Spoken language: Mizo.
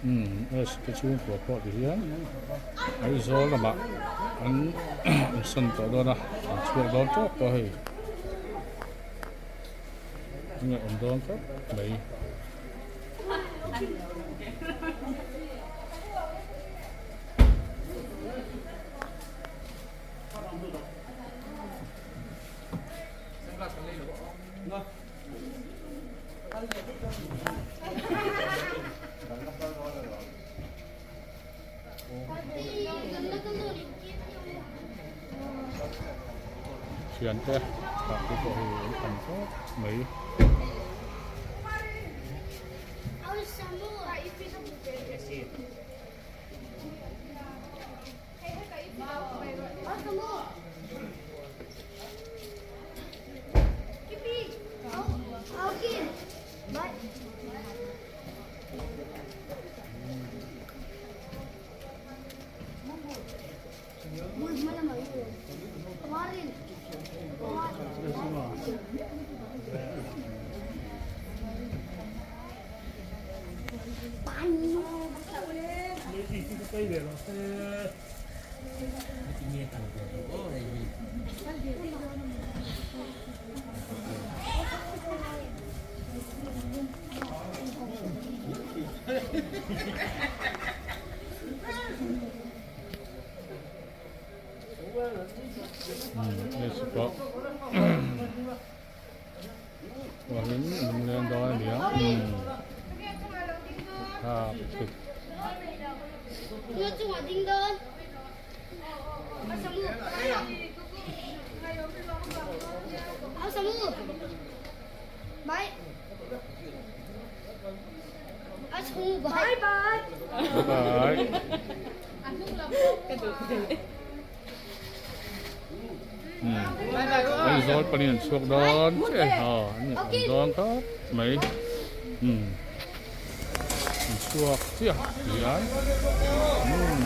Umm S te chhungkua pawh ti hian Aizawl lamah an insawn tawh dawn a an chhuak dawn tawp tawh hei a ngaihawm dawn khawp mai. Thiante tah te pawh hei an tam khawp mai. Aizawl panin an chhuak dawn chiah a aw an awm dawn khawp mai umm an chhuak chiah ti hian umm.